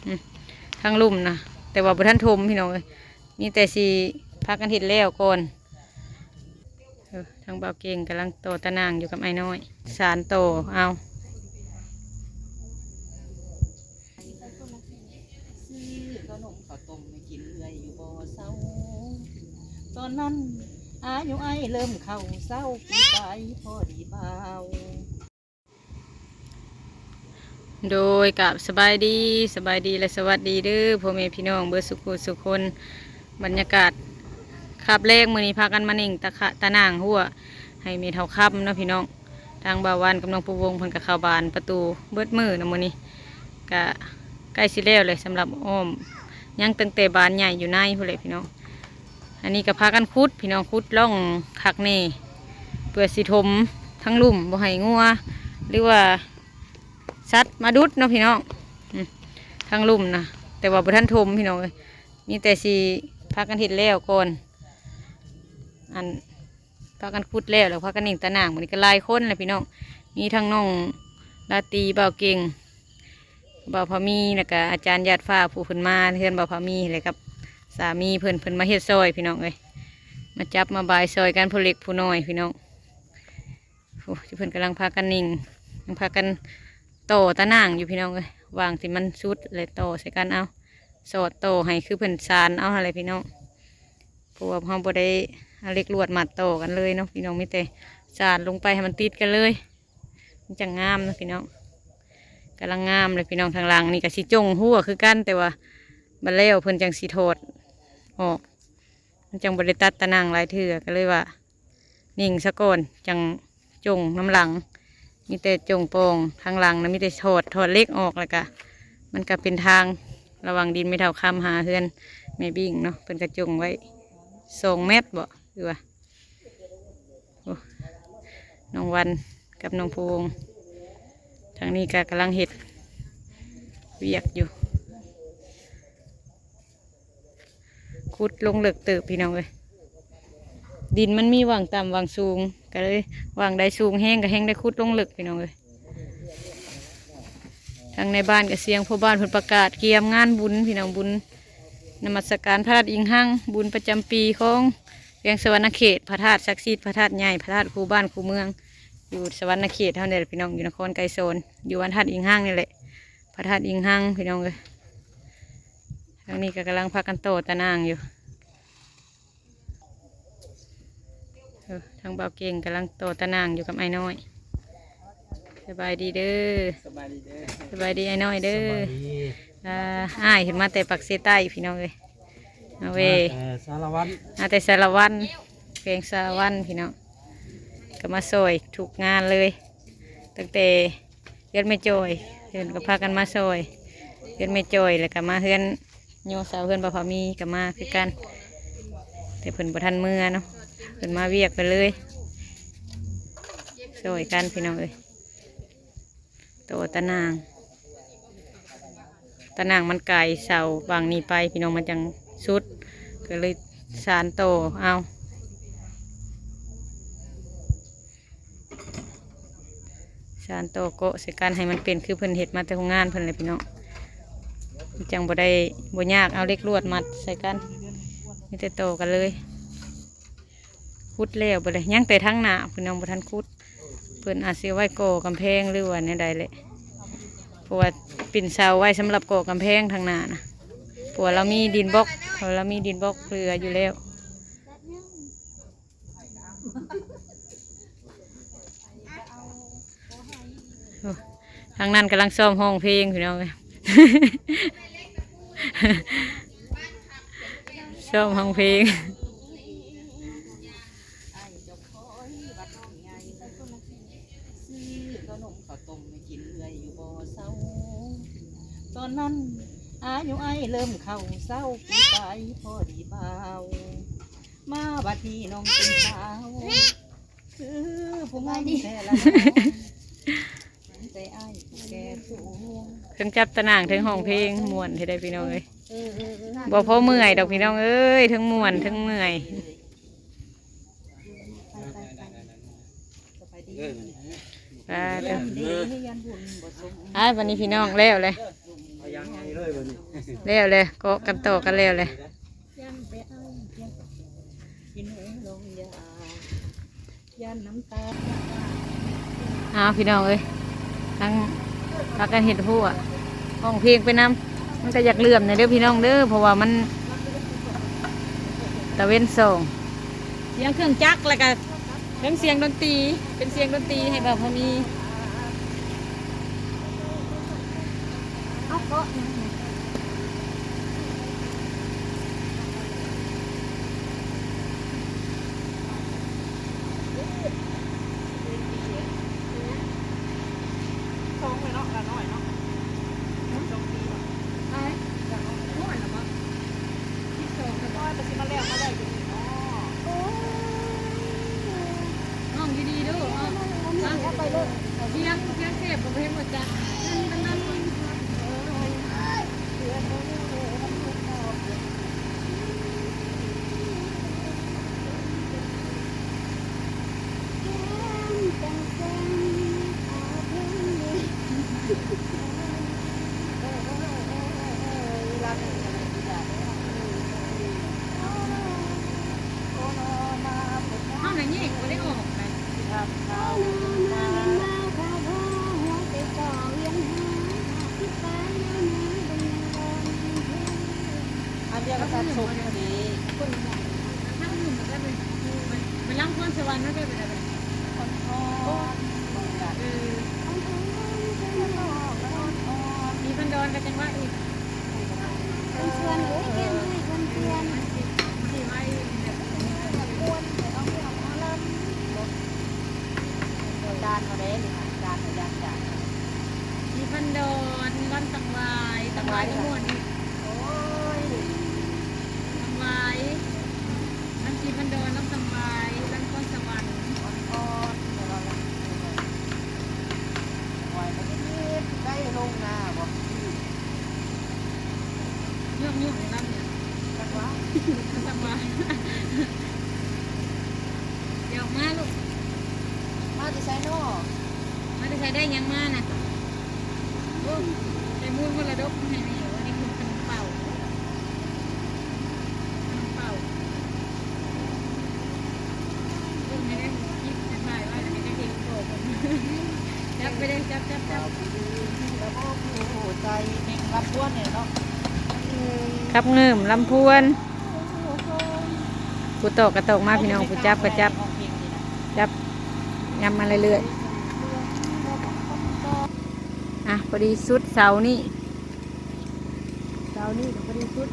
ອືມ ທາງລຸ່ມນະ ແຕ່ວ່າບໍ່ທັນຖົມພີ່ນ້ອງເອີຍ ມີແຕ່ຊິພາກັນເຮັດແລ້ວກ່ອນ. ເອີ ທາງບ່າວເກັ່ງກຳລັງຕໍ່ຕາໜ່າງຢູ່ກັບອ້າຍນ້ອຍ ສານຕໍ່ເອົາ. ຊື້ຂະໜົມເຂົ້າຕົ້ມໃຫ້ກິນເລື້ອຍຢູ່ບໍ່ເຊົາ ຕອນນັ້ນອາຍຸອ້າຍເລີ່ມເຂົ້າຊາວປີປາຍພໍດີບ່າວ. ໂດຍ ກາບສະບາຍດີ ສະບາຍດີ ແລະ ສະຫວັດດີເດີພໍ່ແມ່ພີ່ນ້ອງເບິດສຸຂູສຸຄົນ. ບັນຍາກາດຄາບແລງ ມື້ນີ້ພາກັນມາເໜັ່ງຕາຂະ ຕາໜ່າງຮົ້ວໃຫ້ແມ່ເຖົ້າຄຳເນາະພີ່ນ້ອງ. ທາງບ່າວວັນກັບນ້ອງພູວົງເພິ່ນກໍເຂົ້າບານປະຕູເບິດມື້ນະມື້ນີ້ ກະໃກ້ຊິແລ້ວແຫຼະສຳລັບອ້ອມ ຍັງຕັ້ງແຕ່ບານໃຫຍ່ຢູ່ໃນພຸ້ນແຫຼະພີ່ນ້ອງ. ອັນນີ້ກໍພາກັນຂຸດພີ່ນ້ອງ ຂຸດຮ່ອງຄັກແນ່ ເພື່ອຊິຖົມທາງລຸ່ມ ບໍ່ໃຫ້ງົວ ຫຼືວ່າສັດມາດຸດເນາະພີ່ນ້ອງ. ອືມ ທາງລຸ່ມນະ ແຕ່ວ່າບໍ່ທັນຖົມພີ່ນ້ອງເອີຍ ມີແຕ່ຊິພາກັນເຮັດແລ້ວກ່ອນ ອັນ ພາກັນຂຸດແລ້ວ ແລ້ວພາກັນເໜັ່ງຕາໜ່າງ. ມື້ນີ້ກໍຫຼາຍຄົນແຫຼະພີ່ນ້ອງ ມີທັງນ້ອງລາຕີ ບ່າວເກັ່ງ ບ່າວພາມີ ແລ້ວກະອາຈານຢາດຟ້າ ຜູ້ເພິ່ນມາເຮືອນບ່າວພາມີ ແລ້ວກັບສາມີເພິ່ນ ເພິ່ນມາເຮັດຊ່ອຍພີ່ນ້ອງເອີຍ ມາຈັບມາບາຍຊ່ອຍກັນ ຜູ້ເລັກຜູ້ນ້ອຍພີ່ນ້ອງ. ໂອ້ ເພິ່ນກຳລັງພາກັນເໜັ່ງ ຍັງພາກັນຕໍ່ຕາໜ່າງຢູ່ພີ່ນ້ອງເອີຍ ວາງທີ່ມັນສຸດ ແລະ ຕໍ່ໃສ່ກັນເອົາ ສອດຕໍ່ໃຫ້ຄືເພິ່ນສານເອົາຫັ້ນແຫຼະພີ່ນ້ອງ. ເພາະວ່າເຮົາບໍ່ໄດ້ເອົາເຫຼັກລວດມັດຕໍ່ກັນເລີຍເນາະພີ່ນ້ອງ ມີແຕ່ສານລົງໄປໃຫ້ມັນຕິດກັນເລີຍ ມັນຈັ່ງງາມເນາະພີ່ນ້ອງ. ກຳລັງງາມເລີຍພີ່ນ້ອງ ທາງຫຼັງນີ້ກໍຊິຈົ່ງຮົ້ວຄືກັນ ແຕ່ວ່າບັດແລ້ວເພິ່ນຈັ່ງຊິຖອດອອກ ມັນຈັ່ງບໍ່ໄດ້ຕັດຕາໜ່າງຫຼາຍເທື່ອ ກໍເລີຍວ່າ ເໜັ່ງຊະກ່ອນຈັ່ງຈົ່ງນຳຫຼັງ ມີແຕ່ຈົ່ງປ່ອງ ທາງຫຼັງນະມີແຕ່ຖອດ ຖອດເຫຼັກອອກ ແລ້ວກະມັນກະເປັນທາງລະຫວ່າງດິນແມ່ເຖົ້າຄຳຫາເຮືອນແມ່ບິ້ງເນາະ. ເພິ່ນກະຈົ່ງໄວ້ສອງແມັດບໍ ຫຼືວ່າ ໂອ້ ນ້ອງວັນກັບນ້ອງພູວົງ ທາງນີ້ກະກຳລັງເຮັດວຽກຢູ່. ຂຸດລົງເລິກເຕີບພີ່ນ້ອງເອີຍ ດິນມັນມີຫວ່າງຕ່ຳຫວ່າງສູງ ກໍເລີຍຫວ່າງໃດສູງແຮງກໍແຮງໄດ້ຂຸດລົງເລິກພີ່ນ້ອງເອີຍ. ທາງໃນບ້ານກໍສຽງພໍ່ບ້ານເພິ່ນປະກາດກຽມງານບຸນພີ່ນ້ອງ ບຸນນະມັດສະການພະທາດອີງຮັງ ບຸນປະຈຳປີຂອງແຂວງສະຫວັນນະເຂດ ພະທາດສັກສິດ ພະທາດໃຫຍ່ ພະທາດຄູ່ບ້ານຄູ່ເມືອງ ຢູ່ສະຫວັນນະເຂດເຮົານີ້ແຫຼະພີ່ນ້ອງ ຢູ່ນະຄອນໄກສອນ ຢູ່ວັດທາດອີງຮັງນີ້ແຫຼະ ພະທາດອີງຮັງພີ່ນ້ອງເອີຍ. ທາງນີ້ກໍກຳລັງພາກັນຕໍ່ຕາໜ່າງຢູ່ ເອີ ທາງບ່າວເກັ່ງກຳລັງຕໍ່ຕາໜ່າງຢູ່ກັບອ້າຍນ້ອຍ. ສະບາຍດີເດີ ສະບາຍດີເດີ ສະບາຍດີອ້າຍນ້ອຍເດີ ສະບາຍດີ. ອ່າ ອ້າຍເພິ່ນມາແຕ່ປາກເຊໃຕ້ພີ່ນ້ອງເອີຍ ມາແວ່ ມາແຕ່ສາລະວັນ ມາແຕ່ສາລະວັນ ແຂວງສາລະວັນພີ່ນ້ອງ ກໍມາຊ່ອຍທຸກງານເລີຍ ຕັ້ງແຕ່ ເຮືອນແມ່ຈ່ອຍ ເພິ່ນກໍພາກັນມາຊ່ອຍ ເຮືອນແມ່ຈ່ອຍ ແລ້ວກໍມາເຮືອນໂຍສາວ ເຮືອນບ່າວພາມີກໍມາຄືກັນ ແຕ່ເພິ່ນບໍ່ທັນເມືອເນາະ ເພິ່ນມາວຽກເພິ່ນເລີຍ ຊ່ອຍກັນພີ່ນ້ອງເອີຍ. ຕໍ່ຕາໜ່າງ ຕາໜ່າງມັນກາຍເສົາບາງນີ້ໄປພີ່ນ້ອງ ມັນຈັ່ງສຸດ ກໍເລີຍສານຕໍ່ເອົາ. ສານຕໍ່ເກາະໃສ່ກັນໃຫ້ມັນເປັນຄືເພິ່ນເຮັດມາແຕ່ໂຮງງານເພິ່ນແຫຼະພີ່ນ້ອງ ມັນຈັ່ງບໍ່ໄດ້ ບໍ່ຍາກ ເອົາເຫຼັກລວດມັດໃສ່ກັນ ມີແຕ່ຕໍ່ກັນເລີຍ. ຂຸດແລ້ວເບິດເລີຍ ຍັງແຕ່ທາງໜ້າພີ່ນ້ອງ ບໍ່ທັນຂຸດ ເພິ່ນອາດຊິໄວ້ກໍ່ກຳແພງ ຫຼືວ່າແນວໃດແຫຼະ ເພາະວ່າປິ່ນເສົາໄວ້ສຳລັບກໍ່ກຳແພງທາງໜ້ານະ ເພາະວ່າລາວມີດິນບລັອກ ເພາະວ່າລາວມີດິນບລັອກເຫຼືອຢູ່ແລ້ວ. ໂອ້ ທາງນັ້ນກຳລັງຊ້ອມຮ້ອງເພງພີ່ນ້ອງເອີຍ ຊ້ອມຮ້ອງເພງ. ຊື້ຂະໜົມເຂົ້າຕົ້ມໃຫ້ກິນເລື້ອຍຢູ່ບໍ່ເຊົາ ຕອນນັ້ນອາຍຸອ້າຍເລີ່ມເຂົ້າຊາວປີປາຍພໍດີບ່າວ ມາບັດນີ້ນ້ອງເປັນສາວ ຄືຜູ້ງາມແທ້ລະນ້ອງ ໃຈອ້າຍຜູ້ແກ່ສູງ ເທິງຈັບຕາໜ່າງເທິງຮ້ອງເພງ ມ່ວນແທ້ໃດພີ່ນ້ອງເອີຍ ບໍ່ພໍເມື່ອຍດອກພີ່ນ້ອງເອີຍ ເທິງມ່ວນເທິງເມື່ອຍ. ອ່າ ເດີ ອ່າ ບັດນີ້ພີ່ນ້ອງແລ້ວແຫຼະ ແລ້ວແຫຼະ ເກາະກັນຕໍ່ກັນແລ້ວແຫຼະ. ອ້າວ ພີ່ນ້ອງເອີຍ ທັງພາກັນເຮັດຮົ້ວ ຮ້ອງເພງໄປນຳ ມັນກໍຢາກເຫຼື່ອມແດ່ເດີພີ່ນ້ອງເດີ ເພາະວ່າມັນຕາເວັນສອງ ສຽງເຄື່ອງຈັກ ແລ້ວກໍ ເປັນສຽງດົນຕີ ເປັນສຽງດົນຕີໃຫ້ບ່າວພາມີ ເອົາເກາະ ສອງແລ້ວເນາະ ລະນ້ອຍເນາະ ສອງປີເນາະ ໄປ ນ້ອຍລະບໍ່ ສິບສອງແລ້ວບໍ່ ນ້ອຍ ກໍຊິມາແລ້ວ ມາແລ້ວຢູ່ນີ້ເນາະ ໂອ້ຍ ນ້ອງດີໆເດີ ເອົາ ເອົາໄປເລີຍ ທຽງ ທຽງເສບກໍບໍ່ເຫັນບໍ່ຈັກ ນັ້ນ ນັ້ນ ນັ້ນ ເຮົານະແຍກບໍ່ໄດ້ອອກນະ ອັນດຽວກັບສະສົມພໍດີ ທາງອື່ນມັນກໍເປັນ ໄປລຳພອນສະຫວັນມັນກໍເປັນແບບ ອ່ອນໆ ເອີ ສີພັນດອນກໍຈັ່ງວ່າອີກ ເພິ່ນຊວນເອີຍ ແກ່ນເອີຍ ເພິ່ນຊວນ ມັນຊິ ມັນຊິໄວ ມ່ວນ ເອົາເພງເອົາລຳ ດານເຮົາເດ້ນີ້ ດານເຮົາຢາກຈາກ ສີພັນດອນ ລຳຕັງຫວາຍ ຕັງຫວາຍກໍມ່ວນອີກ ໂອ້ຍ ຕັງຫວາຍ ລຳສີພັນດອນ ລຳຕັງຫວາຍ ລຳພອນສະຫວັນ ອ່ອນໆ ແຕ່ວ່າລຳ ໄວ້ບໍ່ໄດ້ເຮັດ ໄດ້ລົງນາບໍ່ ຍອກໆ ລຳນີ້ ຈັກວ່າ ຈັກວ່າ ດຽວມາລູກ ມາແຕ່ໃສນໍ? ມາແຕ່ໃສ ໄດ້ຫຍັງມານະ? ໂອ້ ໄດ້ມູນມໍລະດົກມາໃຫ້ແມ່ ໂອ້ ໄດ້ຂະໜົມເປົ່າ ຂະໜົມເປົ່າ ເບິ່ງໃຫ້ແດ່ ຄລິບໄດ້ຖ່າຍໄວ້ ແລ້ວກໍຈະເຫັນບໍ່ເພິ່ນ ຈັບໄປເດີ ຈັບ ຈັບ ຈັບ ໃຈເພງລຳພວນນີ້ເນາະ ກັບເງິມລຳພວນ ຜູ້ຕອກກໍຕອກມາພີ່ນ້ອງ ຜູ້ຈັບກໍຈັບ ຈັບ ຍຳມາເລື້ອຍໆ ອ່ະ ພໍດີສຸດເສົານີ້ ເສົານີ້ກໍພໍດີສຸດ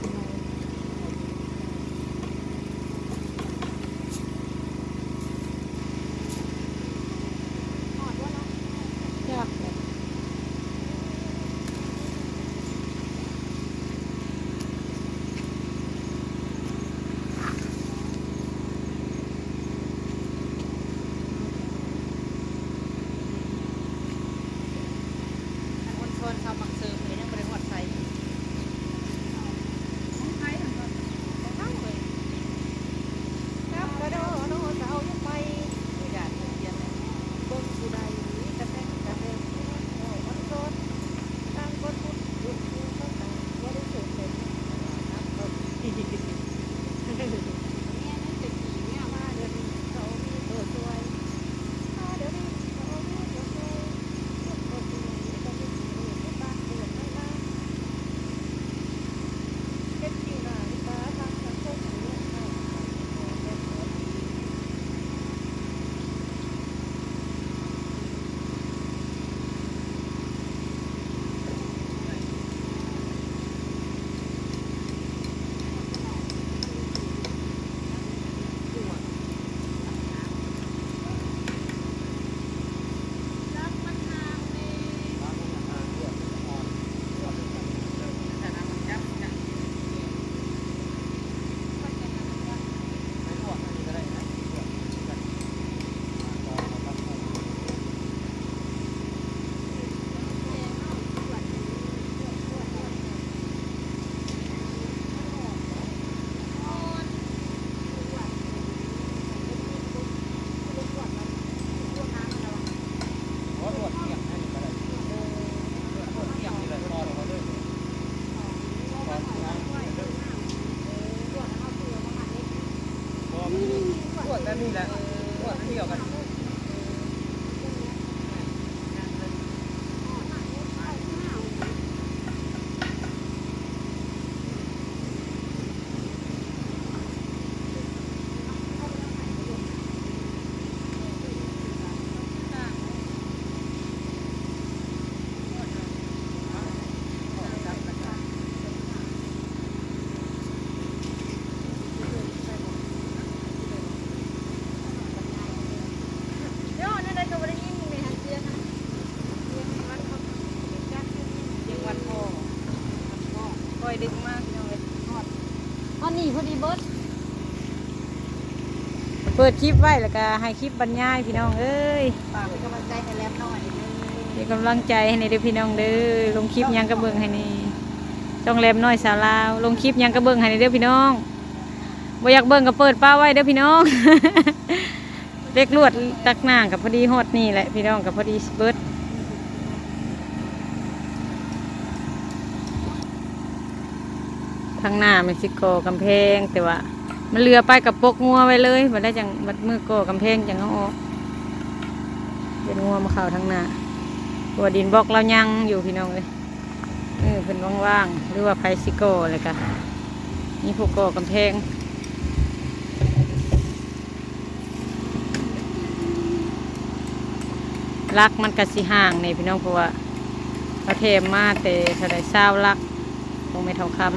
ອັນອອນຊອນຊາວປາກເຊີມກໍຍັງບໍ່ໄດ້ຮອດໃສ. ນີ້ແຫຼະ ອັນດຽວກັນ. ເປີດຄລິບໄວ້ ແລ້ວກໍໃຫ້ຄລິບບັນຍາຍ ພີ່ນ້ອງເອີຍ. ຝາກເປັນກຳລັງໃຈໃຫ້ແຫຼມນ້ອຍເດີ ເປັນກຳລັງໃຈໃຫ້ແດ່ເດີພີ່ນ້ອງເດີ. ລົງຄລິບຫຍັງກໍເບິ່ງໃຫ້ແດ່ ຊ່ອງແຫຼມນ້ອຍສາວລາວ. ລົງຄລິບຫຍັງກໍເບິ່ງໃຫ້ແດ່ເດີພີ່ນ້ອງ. ບໍ່ຢາກເບິ່ງກໍເປີດປະໄວ້ເດີພີ່ນ້ອງ. ເຫຼັກລວດຕັກນ້ຳກໍພໍດີຮອດນີ້ແຫຼະພີ່ນ້ອງ ກໍພໍດີຊິເບິດ. ທາງໜ້າມັນຊິກໍ່ກຳແພງ ແຕ່ວ່າມັນເຫຼືອໄປກໍປົກງົວໄວ້ເລີຍ ບັດໃດຈັ່ງ ບັດມື້ກໍ່ກຳແພງຈັ່ງເອົາອອກ. ເປັນງົວມາເຂົ້າທາງໜ້າ ເພາະວ່າດິນບລັອກລາວຍັງຢູ່ພີ່ນ້ອງເອີຍ. ເອີ ເພິ່ນວ່າງໆ ຫຼືວ່າໃຜຊິກໍ່ ແລ້ວກະມີຜູ້ກໍ່ກຳແພງ. ຫຼັກມັນກະຊິຫ່າງແດ່ພີ່ນ້ອງ ເພາະວ່າເຂົາແຖມມາແຕ່ເທົ່າໃດ ຊາວຫຼັກ ຂອງແມ່ເຖົ້າຄຳ.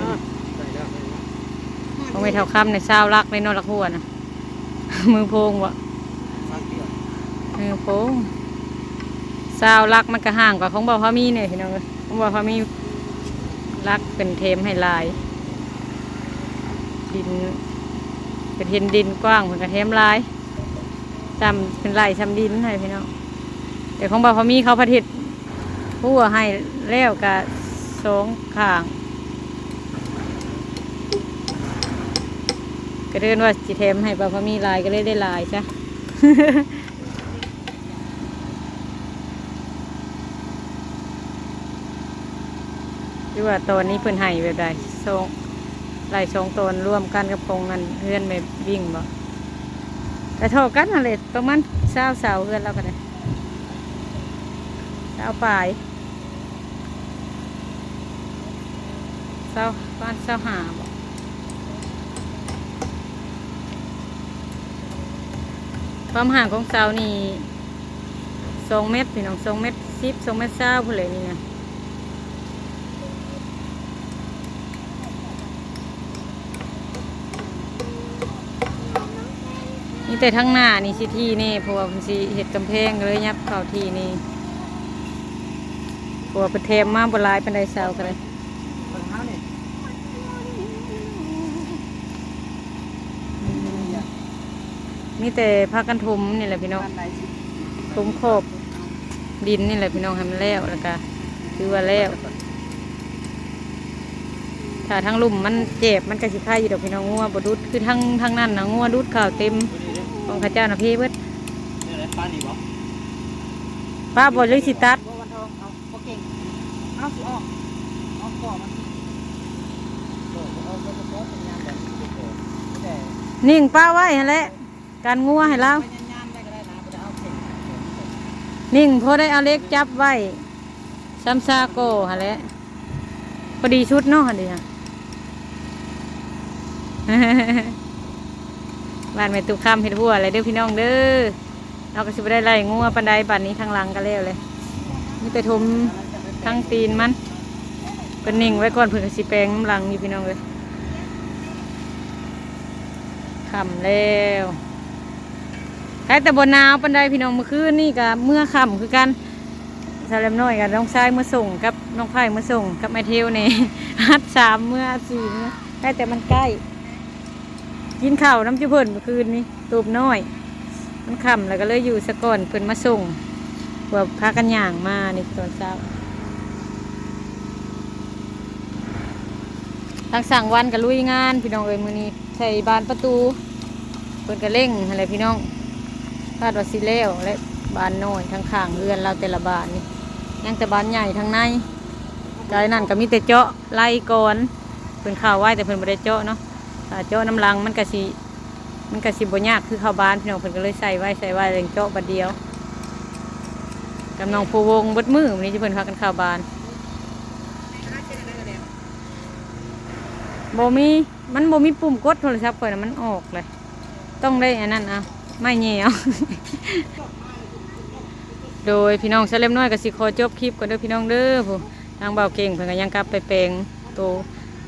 ຂອງແມ່ເຖົ້າຄຳນີ້ ຊາວຫຼັກເລີຍເນາະ ຫຼັກຫົວນະ. ມືໂພງບໍ່? ມືໂພງ ຊາວຫຼັກມັນກະຫ່າງກວ່າຂອງບ່າວພາມີແດ່ພີ່ນ້ອງເອີຍ. ຂອງບ່າວພາມີຫຼັກເພິ່ນແຖມໃຫ້ຫຼາຍ ດິນ ເພິ່ນເຫັນດິນກວ້າງ ເພິ່ນກະແຖມຫຼາຍ ຊ່ຳເພິ່ນໄລ່ຊ່ຳດິນໃຫ້ພີ່ນ້ອງ. ແຕ່ຂອງບ່າວພາມີເຂົາພັດເຮັດ ຮົ້ວໃຫ້ແລ້ວກະສອງຂ້າງ ກະເດີນວ່າຊິແຖມໃຫ້ບ່າວພາມີຫຼາຍ ກະເລີຍໄດ້ຫຼາຍຊະ. ຫຼືວ່າຕອນນີ້ເພິ່ນໃຫ້ແບບໃດ? ສອງ ໄລ່ສອງຕອນລວມກັນກັບຂອງອັນເຮືອນແມ່ວິ້ງບໍ? ກະທໍ່ກັນຫັ້ນແຫຼະ ປະມານຊາວເສົາ ເຮືອນລາວກະໄດ້ ຊາວປາຍ ຊາວ ປະມານຊາວຫ້າບໍ? ຄວາມຫ່າງຂອງເສົານີ້ ສອງແມັດພີ່ນ້ອງ ສອງແມັດສິບ ສອງແມັດຊາວພຸ້ນແຫຼະນີ້ນະ. ມີແຕ່ທາງໜ້ານີ້ຊິຖີ່ແດ່ ເພາະວ່າເພິ່ນຊິເຮັດກຳແພງ ກະເລີຍຫຍັບເຂົ້າຖີ່ແດ່ ເພາະວ່າເພິ່ນແຖມມາບໍ່ຫຼາຍປານໃດ ເສົາກະໄດ້. ມີແຕ່ພາກັນຖົມນີ້ແຫຼະພີ່ນ້ອງ ຖົມຂອບດິນນີ້ແຫຼະພີ່ນ້ອງ ໃຫ້ມັນແລ້ວ ແລ້ວກະຖືວ່າແລ້ວ. ຖ້າທາງລຸ່ມມັນແຈບ ມັນກະຊິໄຄຢູ່ດອກພີ່ນ້ອງ ງົວບໍ່ດຸດ ຄືທາງ ທາງນັ້ນນະ ງົວດຸດເຂົ້າເຕັມ ຂອງເຂົາເຈົ້ານະເພເບິດ. ປະບໍ່ ຫຼືຊິຕັດ? ບໍ່ເກັ່ງ ເອົາ ຊິອອກ ເອົາກໍມັນ ເອົາກໍເອົາ ເອົາເປັນຍາມແບບນີ້ ແຕ່ ນິ່ງປະໄວ້ຫັ້ນແຫຼະ ກັນງົວໃຫ້ລາວ ໄວ້ຍາມໆໄວ້ກໍໄດ້ນະ ບໍ່ໄດ້ເອົາເຄັ່ງ ນິ່ງພໍໄດ້ເອົາເຫຼັກຈັບໄວ້ ຊຳຊາກໍຫັ້ນແຫຼະ ພໍດີສຸດເນາະ ຫັ້ນເດ. ບ້ານແມ່ຕຸຄຳເຮັດຮົ້ວແລ້ວເດີພີ່ນ້ອງເດີ. ເຮົາກະຊິບໍ່ໄດ້ໄລ່ງົວປານໃດ ບາດນີ້ທາງຫຼັງກະແລ້ວແຫຼະ ມີແຕ່ຖົມທາງຕີນມັນ ເພິ່ນນິ່ງໄວ້ກ່ອນ ເພິ່ນກະຊິແປງນຳຫຼັງຢູ່ພີ່ນ້ອງເອີຍ. ຄ່ຳແລ້ວ ໃຜແຕ່ບໍ່ໜາວປານໃດພີ່ນ້ອງ ມື້ຄືນນີ້ກະເມືອຄ່ຳຄືກັນ. ສາວແຫຼມນ້ອຍກັບນ້ອງຊາຍເມືອສົ່ງ ກັບນ້ອງໄພເມືອສົ່ງ ກັບໄອ້ເທວແດ່ ຮັດສາມເມືອ ສີ່ເມືອ ໃກ້ແຕ່ມັນໃກ້. ກິນເຂົ້ານຳຈຸເພິ່ນມື້ຄືນນີ້ ຕູບນ້ອຍ ມັນຄ່ຳແລ້ວກະເລີຍຢູ່ສາກ່ອນ ເພິ່ນມາສົ່ງ ພວກພາກັນຍ່າງມານີ້ຕອນເຊົ້າ. ທາງຊ່າງວັນກະລຸຍງານພີ່ນ້ອງເອີຍ ມື້ນີ້ໃສ່ບານປະຕູ ເພິ່ນກະເລັ່ງຫັ້ນແຫຼະພີ່ນ້ອງ. ຄາດວ່າຊິແລ້ວແຫຼະ ບານນ້ອຍທາງຂ້າງເຮືອນລາວແຕ່ລະບານນີ້ ຍັງແຕ່ບານໃຫຍ່ທາງໃນ. ກາຍນັ້ນກະມີແຕ່ເຈາະໄລ່ກ່ອນ ເພິ່ນເຂົ້າໄວ້ແຕ່ເພິ່ນບໍ່ໄດ້ເຈາະເນາະ ຖ້າເຈາະນຳຫຼັງມັນກະຊິ ມັນກະຊິບໍ່ຍາກຄືເຂົ້າບ້ານພີ່ນ້ອງ ເພິ່ນກະເລີຍໃສ່ໄວ້ ໃສ່ໄວ້ແລ້ວເຈາະບາດດຽວ ກັບນ້ອງພູວົງເບິດມື້ມື້ນີ້ ເພິ່ນພາກັນເຂົ້າບ້ານ. ບໍ່ມີ ມັນບໍ່ມີປຸ່ມກົດ ໂທລະສັບຂ້ອຍນະ ມັນອອກເລີຍ ຕ້ອງໄດ້ອັນນັ້ນເອົາ ໄມ້ແຫຍ່ເອົາ. ໂດຍພີ່ນ້ອງ ສາວເລັບນ້ອຍກະຊິຂໍຈົບຄລິບກ່ອນເດີພີ່ນ້ອງເດີ. ຜູ້ທາງບ່າວເກັ່ງເພິ່ນກະຍັງກັບໄປແປງໂຕ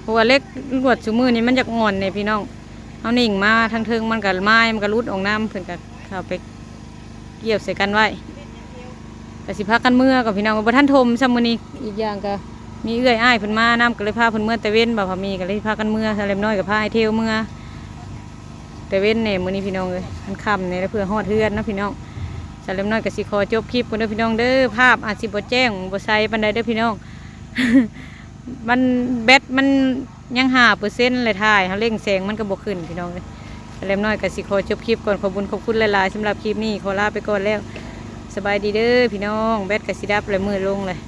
ເພາະວ່າເຫຼັກລວດຊຸມື້ນີ້ມັນຢາກອ່ອນແດ່ພີ່ນ້ອງ ເຮົາໜິ່ງມາທາງເທິງມັນກະໄມ້ມັນກະຫຼຸດອອກນຳ ເພິ່ນກະເຂົ້າໄປ ກ່ຽວໃສ່ກັນໄວ້ ກະຊິພາກັນເມືອກ່ອນພີ່ນ້ອງ ບໍ່ທັນຖົມຊ້ຳມື້ນີ້. ອີກຢ່າງກະມີເອື້ອຍອ້າຍເພິ່ນມານຳ ກະເລີຍພາເພິ່ນເມືອແຕ່ເວັນ ບ່າວພາມີກະເລີຍພາກັນເມືອ ສາວເລັບນ້ອຍກະພາອ້າຍເທວເມືອແຕ່ເວັນແດ່ມື້ນີ້ພີ່ນ້ອງເອີຍ ມັນຄ່ຳແດ່ ເພື່ອຮອດເຮືອນເນາະພີ່ນ້ອງ. ສາວເລັບນ້ອຍກະຊິຂໍຈົບຄລິບກ່ອນເດີພີ່ນ້ອງເດີ ພາບອາດຊິບໍ່ແຈ້ງບໍ່ໃສປານໃດເດີພີ່ນ້ອງ ມັນແບັດມັນຍັງຫ້າເປີເຊັນ ແລະຖ່າຍເຮົາເລັ່ງແສງມັນກະບໍ່ຂຶ້ນພີ່ນ້ອງເອີຍ. ສາວເລັບນ້ອຍກະຊິຂໍຈົບຄລິບກ່ອນ ຂອບບຸນຂອບຄຸນຫຼາຍໆສຳລັບຄລິບນີ້ ຂໍລາໄປກ່ອນແລ້ວ ສະບາຍດີເດີພີ່ນ້ອງ. ແບັດກະຊິດັບແລ້ວ ມືດລົງແລ້ວ.